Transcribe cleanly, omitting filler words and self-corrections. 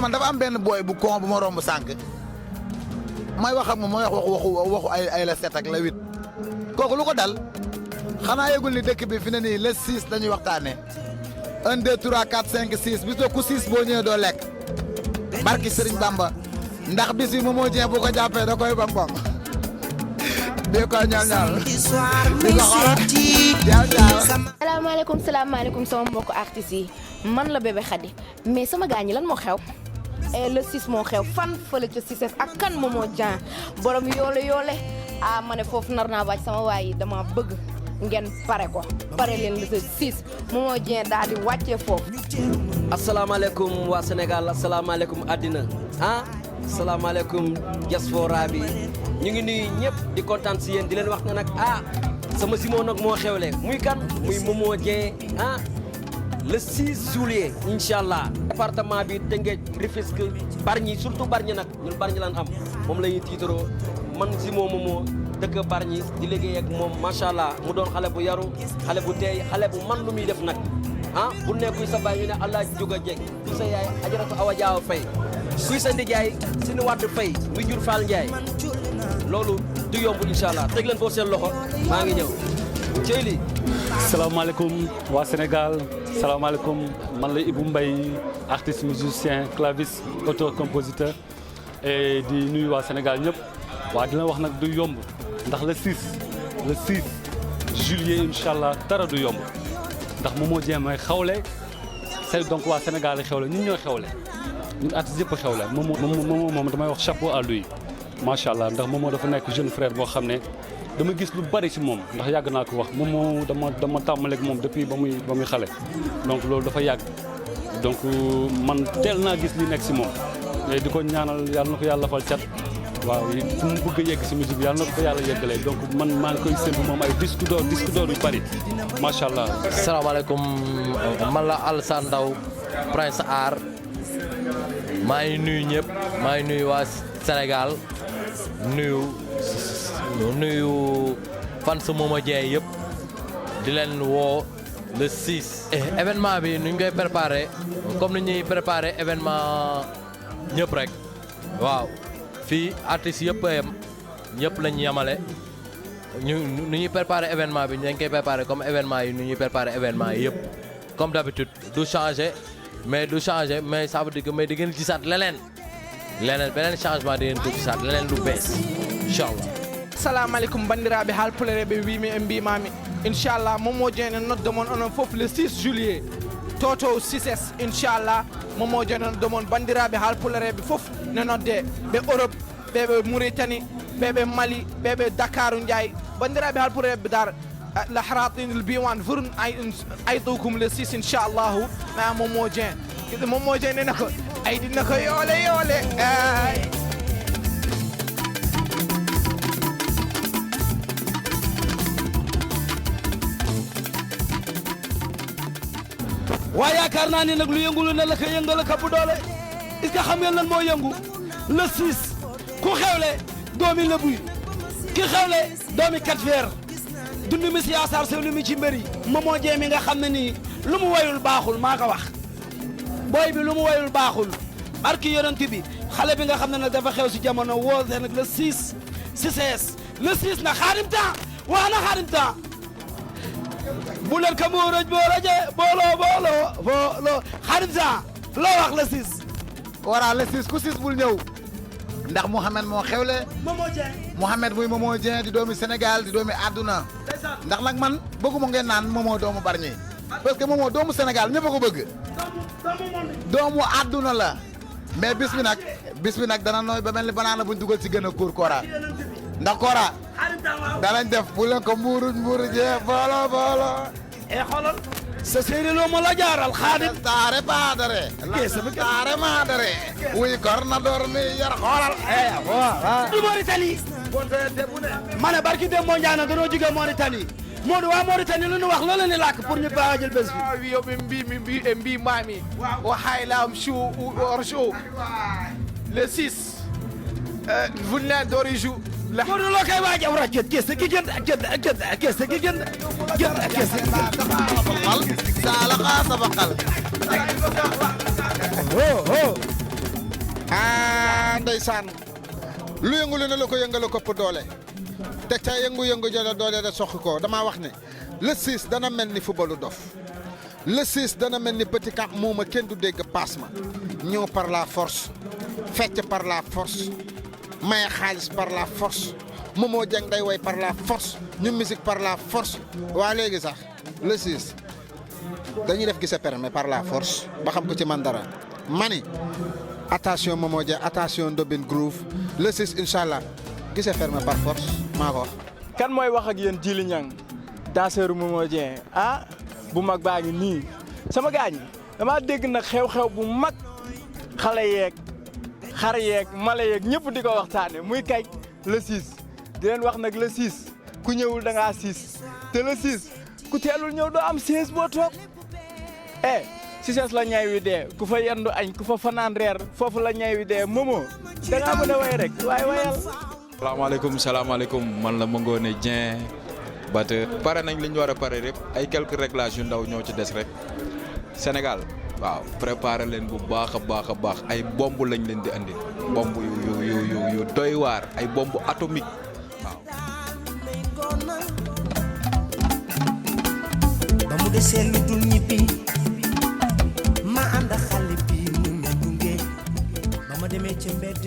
man dafa am benn booy bu con bu ma romb sànq may wax ak moom mooy wax waxu ay la 7 ak la 8 kooku lu ko dal xanaa yëgul ni dëkk bi fi ne nii le 6 dañuy waxtaanee 1 2 3 4 5 6 bis ku 6 boo ñëwee doo lekk barki Serigne Bamba ndax bis bi Momo Dieng bu ko jàppee da koy bambam di ko ñaal di ko xool salaamaaleykum sama mbokku artistes yi man la Bébé Khady mais sama gars ñi lan moo xew le 6 moo xew fan fële ca 6 ak kan Momo Dieng borom yoole ah ma ne foofu nar naa wàcc sama waay yi dama bëgg ngeen pare ko pare leen le 6 Momo Dieng daal di wàccee foofu. asalaamaaleykum waa Sénégal asalaamaaleykum àddina ah asalaamaaleykum diaspora bi ñu ngi nuyu ñëpp di kontaan si yéen di leen wax ne nag ah sama Simon nag moo xewle muy kan muy Momo Dieng ah le 6 juillet incha allah. département bi Tëngéej Rufisque Bargny surtout Bargny nag ñun Bargny lan am moom la ñuy tiitaroo man Simon Momo dëkk Bargny di liggéey ak moom macha allah mu doon xale bu yaru xale bu teey xale bu man lu muy def nag ah bu nekkuy sa baay ñu ne allah jóg a jeg kuy sa yaay ajaratu Awa Jaaw Fay kuy sa ndijaay suñu wàdd Fay muy jur Fall Ndiaye loolu du yomb incha allah teg leen foofu seen loxo maa ngi ñëw cey li salaamaaleykum waa Sénégal salaamaaleykum man la Ibou Mbaye artiste musicien claviste auteur compositeur et di nuyu waa Sénégal ñëpp waa dina wax nag du yomb ndax le 6 juillet incha allah dara du yomb ndax Momo Dieng mooy xawle c'est donc waa Sénégal yi xewle ñun ñooy xewle ñun artistes yëpp xewle Momo moom damay wax chapeau à lui macha allah ndax Momo dafa nekk jeune frère boo xam ne dama gis lu bari ci moom ndax yàgg naa ko wax Momo dama tàmmaleeg moom depuis ba muy xale donc loolu dafa yàgg donc man teel naa gis li nekk ci moom mais di ko ñaanal yàlla na ko yàlla fal cat waaw fu mu bëgg a yegg ci musique bi yàlla na ko fa yàlla yeggalee donc man maa ngi koy séntu moom ay disque d'or yu bari macha allah. salaamaaleykum man la Alassane Ndao Prince Art maa ngi nuyu ñëpp maa ngi nuyu waa Sénégal nuyu fan sa Momo Dieng yëpp di leen woo le 6. événement bi nu ñu koy préparé comme ni ñuy préparé événement ñëpp rek waaw fii artistes yëpp a yem ñëpp lañ yemale nu ñuy préparé événement bi ñu dañ koy préparé comme événement yi nu ñuy préparé événement yi yëpp comme d'habitude du changer mais ça veut dire que mais di ngeen gisaat leneen beneen changement di ngeen ko gisaat leneen lu bees incha allah. salaamaaleykum bandiraɓe haalpulare ɓe wimi e mbimami inchallah Momo Dieng en noddamon onon fof le 6 juillet toto 6s inchallah Momo Dieng en noddamon bandiraɓe haalpulareɓe fof ne nodde ɓe Europe ɓeɓe Mauritanie ɓeɓe Mali ɓeɓe Dakar Ndiaye bandiraɓe haalpulareɓe dar lahratin البيوان فرن أيضوكم le 6 inchallahu ma Momo Dieng Momo Dieng nena ko aydinna ko yoole waaye yaakaar naa ni nag lu yëngulu ne la ko yëngala ka bu doole est-ce que xam ngeen lan moo yëngu le 6 ku xewle doomi Lebu ki xewle doomi Kat Feer dund mi si yaasaar sew lu mi ci mbëri Momo Dieng mi nga xam ne nii lu mu wayul baaxul maa ko wax booy bi lu mu wayul baaxul barki yonent bi xale bi nga xam ne nag dafa xew si jamono woote nag le 6 le 6 na xaarim temps wax na xaarim temps bu leen ka muuraj boolo xaarim temps loo wax le 6 wara le 6 ku 6 bul ñëw ndax Mouhamed moo xewle Momo Dieng Mouhamed muy Momo Dieng di doomi Sénégal di doomi àdduna ndax nag man bëgguma ngeen naan Momo doomu Bargny parce que Momo doomu Sénégal ñëpp a ko bëgg doomu àdduna la mais bis bi nag dana nooy ba mel ni banaana buñ dugal ci gën a kuur Kora ndax Kora danañ def bu leen ko mbuurujee boolo e xoolal sa séeréer loo ma la jaaral xaadim taare paadare taare maadare wuy korna door mi yar xoolal du Mauritanie ma ne barki dem moo njaana danoo jóge Mauritanie Modou waa Mauritanie lu ñu wax loolu ni làkk pour ñu baax a jël bés bi wiyoɓe mbimami o haylam show le 6 vulne doriju Modou loo koy waaj awra geste gi gën saala xaa sabaqal ah ndeysaan lu yëngu lu ne la ko yëngala kopp doole te ca yëngu-yëngu jëla doole da soxi ko damaa wax ne le 6 dana mel ni footballu dof le 6 dana mel ni petit camp mooma kenn du dégg passe ma ñëw par la force fecc par la force maye xaalis par la force Momo Dieng day way par la force ñu musique par la force waa léegi sax le 6 dañuy def gise permet par la force ba xam ko ci man dara mani attention Momo Dieng attention Ndobin Groove le 6 incha allah gise fermé par force maa ko wax. kan mooy wax ak yéen Djily Niang danseur Momo Dieng ah bu mag baa ngi nii sama gaañ dama dégg nag xew-xew bu mag xale yeeg xar yeeg mala yeeg ñëpp di ko waxtaane muy kay le 6 di leen wax nag le 6 ku ñëwul da ngaa 6 te le 6 ku teelul ñëw doo am 16 boo toog Ciss la ñay wi dee ku fa yendu añ ku fa fanaan reer foofu la ñay wi dee Momo da ngaa mën a way rek waaye wayal. salaamaaleykum man la Mangone Dieng batteur pare nañ li ñu war a pare rek ay quelques réglages yu ndaw ñoo ci des rek Sénégal waaw préparer leen bu baax a baax ay bomb lañ leen di andi bomb yu doy waar ay bomb atomique waaw. ba mu desee lu dul ñibbi ma ànd xale bi mu me gunge ba ma demee ca mbedd